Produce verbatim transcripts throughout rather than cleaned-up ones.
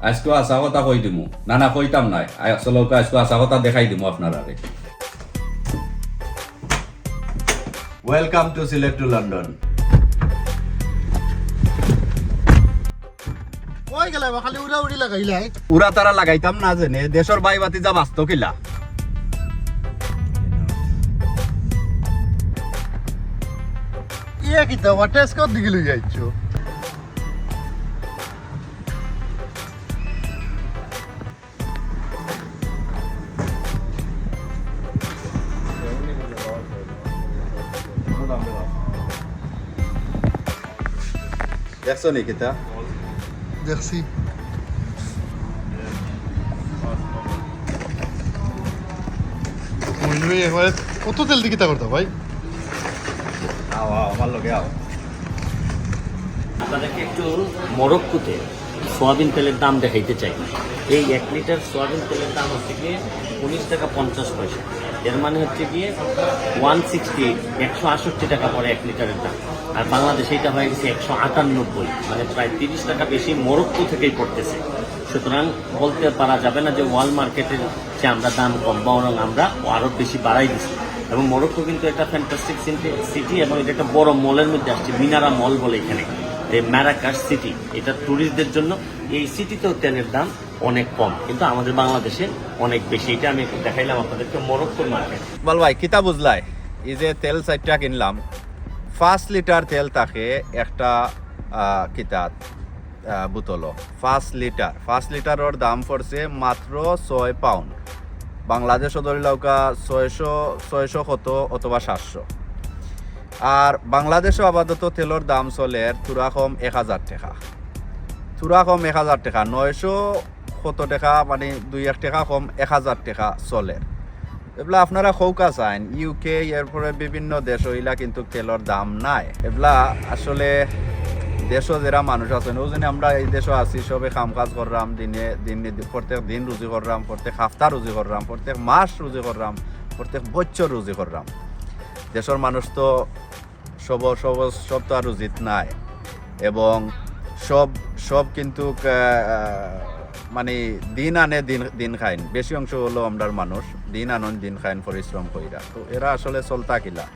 আইজকু হাছা কথা কই দিমু। না, না, কইতাম নায়। আই-, চলউক্কা, আইজকু হাছা কথা দেখাই দিমু আপনারারে। Welcome to Sylhet to London. কই গেলা বা? খালি উড়াউড়ি লাগাইলাই। উড়াতারা লাগাইতাম না জেনে, দেশর ভাই ভাতিজা বাঁচতো কিলা? ইয়ে কিতা বা, টেস্কর দিকে লই যাইছো? দেখছো নি কিতা? দেখছি। মইন ভাই, একবারে কত তেল দি কিতা করতা ভাই? আও, আও, আমার লগে আও। আপনাদেরকে একটু মরক্কোতে সয়াবিন তেলের দাম দেখাইতে চাই। এই এক লিটার সয়াবিন তেলের দাম হচ্ছে গিয়ে উনিশ টাকা পঞ্চাশ পয়সা। এর মানে হচ্ছে গিয়ে ওয়ান সিক্সটি, একশো আটষট্টি টাকা পড়ে এক লিটারের দাম। আর বাংলাদেশে এটা হয়ে গেছে একশো আটানব্বই, মানে প্রায় তিরিশ টাকা বেশি মরক্কো থেকেই পড়তেছে। সুতরাং বলতে পারা যাবে না যে ওয়াল মার্কেটের চেয়ে আমরা দাম কম, বরং আমরা আরও বেশি বাড়াই দিছি। এবং মরক্কো কিন্তু একটা ফ্যান্টাস্টিক সিটি, এবং এটা একটা বড় মলের মধ্যে আসছে, মিনারা মল বলে এখানে। এই ম্যারাকাশ সিটি, এটা ট্যুরিস্টদের জন্য। এই সিটিতেও তেলের দাম অনেক কম, কিন্তু আমাদের বাংলাদেশে অনেক বেশি। এটা আমি একটু দেখাইলাম আপনাদেরকে মরক্কোর মার্কেট। বল ভাই, কিতা বুঝলাই? এই যে তেল চাইরটা কিনলাম, পাঁচ লিটার তেল থাকে একটা, আহ, কিতাত, আহ, বোতলো। পাঁচ লিটার, পাঁচ লিটারর দাম পড়ছে মাত্র ছয় পাউন্ড। বাংলাদেশো ধরি লউক্কা ছয়শো, ছয়শো কত অথবা সাতশো। আর বাংলাদেশো আপাতত তেলর দাম চলের থুড়া কম এক হাজার টেকা, থুড়া কম এক হাজার টেকা, নয়শো কত টেকা, মানে দুই এক টেকা কম এক হাজার টেকা চলের। এবলা আপনারা কউক্কা চাইন, ইউকে, এরপরে বিভিন্ন দেশো ইলা কিন্তু তেলর দাম নাই। এবলা আসলে দেশো যেরা মানুষ আছইন, অউ যেনে আমরা এই দেশো আছি, সবে কাম কাজ কররাম, দিনে দিন, প্রত্যেক দিন রুজি কররাম, প্রত্যেক হাপ্তা রুজি কররাম, প্রত্যেক মাস রুজি কররাম, প্রত্যেক বছর রুজি কররাম। দেশর মানুষ তো সব, সব, সব তো আর রুজিত নাই, এবং সব, সব কিন্তু, আহ, মানে দিন আনে দিন, দিন খাইন। বেশি অংশ অইলো আমরার মানুষ দিন আনইন দিন খাইন পরিশ্রম কইরা। তো এরা আসলে চলতা কিলা?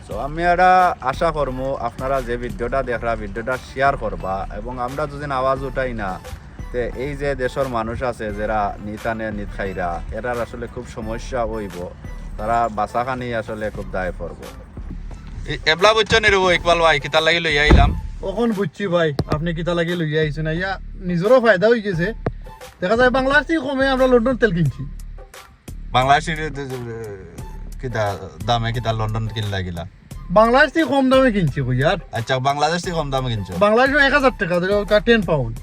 So আমি এরা আশা করমু আপনারা যে ভিডিওটা দেখরা, ভিডিওটা শেয়ার করবা, এবং আমরা যদি আওয়াজ উঠাই না, তে এই যে দেশর মানুষ আছে যেরা নিত আনে নিত খাইরা, এরার আসলে খুব সমস্যা অইবো, তারার বাচাখানি আসলে খুব দায় পড়বো। এ-, এবলা বুঝছো নি রে ইকবাল ভাই, কিতার লাগি লইয়া আইলাম? অখন বুঝছি ভাই, আপনে কিতার লাগি লইয়া আইছইন। আইয়া নিজরও ফায়দা অইগেছে। দেখা যায় বাংলাদেশ থাকি কমে আমরা লন্ডন তেল কিনছি। বাংলাদেশর, এ, এ, কিতা দামে কিতা লন্ডন কিনলা গিলা? বাংলাদেশ থাকি কম দামে কিনছি কই আর। আচ্ছা, বাংলাদেশ থাকি কম দামে কিনছো? বাংলাদেশো এক হাজার টেকা, ধরো, টেন পাউন্ড।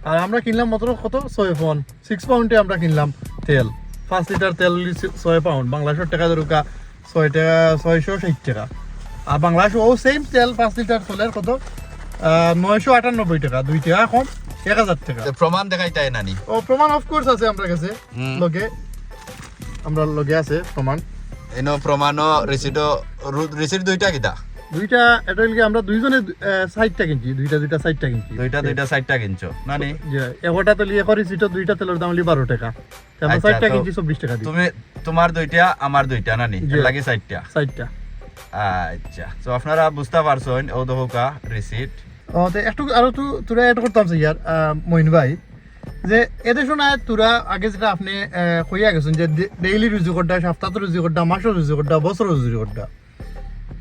আর আমরা কিনলাম মাত্র কত? ছয় পাউন্ড। সিক্স পাউন্ডে আমরা কিনলাম তেল। পাঁচ লিটার তেল অইলো ছয় পাউন্ড। বাংলাদেশর টেকা ধরুক্কা ছয় টেকা, ছয়শো ষাইট টেকা। আর বাংলাদেশো অউ সেম তেল পাঁচ লিটার চলের কত? আহ, নয়শো আটানব্বই টেকা, দুই টেকা কম, এক হাজার টেকা। তো প্রমাণ দেখাইতায় না নি? ও, প্রমাণ of course আছে আমরার গেছে। হুম। লগে, আমরার লগে আছে প্রমাণ। ইনো প্রমাণও, রিসিটও, রু-, রিসিট দুইটা কিতা? দুইটা, এটা অইলো কি আমরা দুইজনে, আহ, চাইরটা কিনছি, দুইটা দুইটা চাইরটা কিনছি। দুইটা দুইটা চাইরটা কিনছো, না নি? জি, একটা তেল, এক রিসিটও দুইটা তেলর দাম অইলো বারো টেকা। তে আমরা আচ্ছা, চাইরটা তো কিনছি চব্বিশ টেকা দি। তুমি, তোমার দুইটা, আমার দুইটা, না নি? জি। এর লাগি চাইরটা। চাইরটা। আচ্ছা, তো আপনারা বুঝতা পারছইন, অউ দেখউক্কা রিসিট। ও, তে একটু আরো তো থুড়া add করতাম চাই ইয়ার, আহ, মইন ভাই, যে এদেশো নায় থুড়া আগে যেটা আপনে, আহ, কইয়া গেছইন যে ডে-, ডেইলি রুজি কররা, হাপ্তাত রুজি কররা, মাসো রুজি কররা, বছরো রুজি কররা।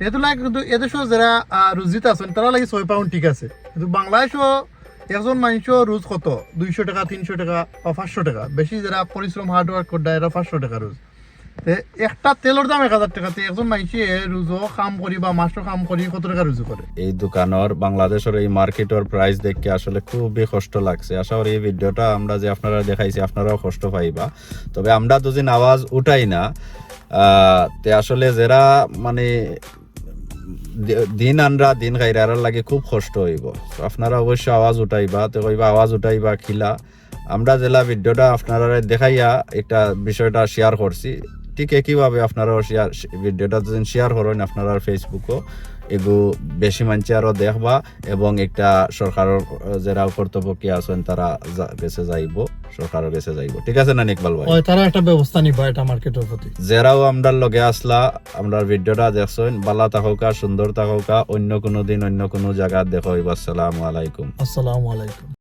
এগুলা কিন্তু এদেশো যেরা, আহ, রুজিত আছইন, তারার লাগি ছয় পাউন্ড ঠিক আছে। কিন্তু বাংলাদেশো একজন মানষর রুজ কত? দুইশো টেকা, তিনশো টেকা বা পাঁচশো টেকা। বেশি যেরা পরিশ্রম, hard work কররা, এরা পাঁচশো টেকা রুজ। তে একটা তেলর দাম এক হাজার টেকা, তে একজন মানষে রুজো কাম করি বা মাসো কাম করি কত টেকা রুজি করে? এই দোকানর, বাংলাদেশর এই মার্কেটর প্রাইস দেখিয়া আসলে খুবই কষ্ট লাগছে। আশা করি এই ভিডিওটা আমরা যে আপনারারে দেখাইছি, আপনারাও কষ্ট পাইবা। তবে আমরা দুইদিন আওয়াজ উঠাই না, আহ, তে আসলে যেরা মানে দি-, দিন আনরা দিন খাইরা, এরার লাগি খুব কষ্ট অইবো। তো আপনারা অবশ্য আওয়াজ উঠাইবা, তে কইবা আওয়াজ উঠাইবা কিলা। আমরা যেলা ভিডিওটা আপনারারে দেখাইয়া একটা বিষয়টা শেয়ার করছি, ঠিক একইভাবে আপনারাও শেয়ার, ভিডিওটা যদি শেয়ার করইন আপনারার Facebook-ও, এগু বেশি মানষে আরো দেখবা এবং একটা সরকারর, আহ, যেরাও কর্তৃপক্ষে আছইন তারা যা-, গেছে যাইবো, সরকারর গেছে যাইবো। ঠিক আছে না নি ইকবাল ভাই? ওই তারা একটা ব্যবস্থা নিবা এটা মার্কেটর প্রতি। যেরাও আমরার লগে আছলা, আমরার ভিডিওটা দেখছইন, বালা থাকউক্কা, সুন্দর থাকউক্কা, অন্য কোনো দিন অন্য কোনো জাগাত দেখা অইবো। আসসালামু আলাইকুম। আসসালামু আলাইকুম।